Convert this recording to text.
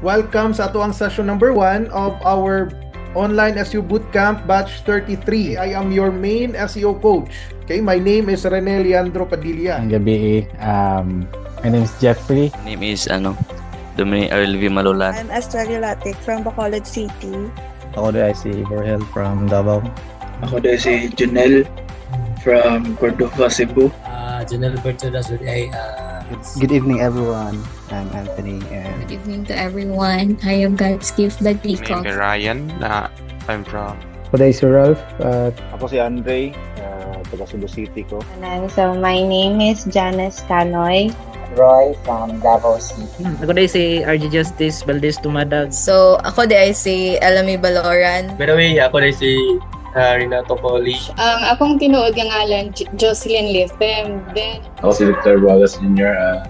Welcome sa atoang session number 1 of our online SEO Bootcamp Batch 33. I am your main SEO coach. Okay, my name is Rene Leandro Padilla. Ang gabi eh. My name is Jeffrey. My name is Dominic RLV Malolan. I'm Estrella Latic from Bacolod City. Ako diay si Borhel from Davao. Ako diay si Junel from Cordova, Cebu. Janelle Bertudas with a Good evening, everyone. I'm Anthony and Good evening to everyone. I am God's gift My name Badliko. is Ryan. I'm from Ako diay si Ralph. Ako si Andre, taga Cebu City ko. So my name is Janice Canoy. Roy from Davao City. Ako diay si RG Justice Valdez Tumadag. So, ako diay si Elamy Baloran. By the way, ako diay si Renato Poli. Ang akong tinuod nga ngalan, Jocelyn Lithem. Then, Ako si Victor Bogas Jr.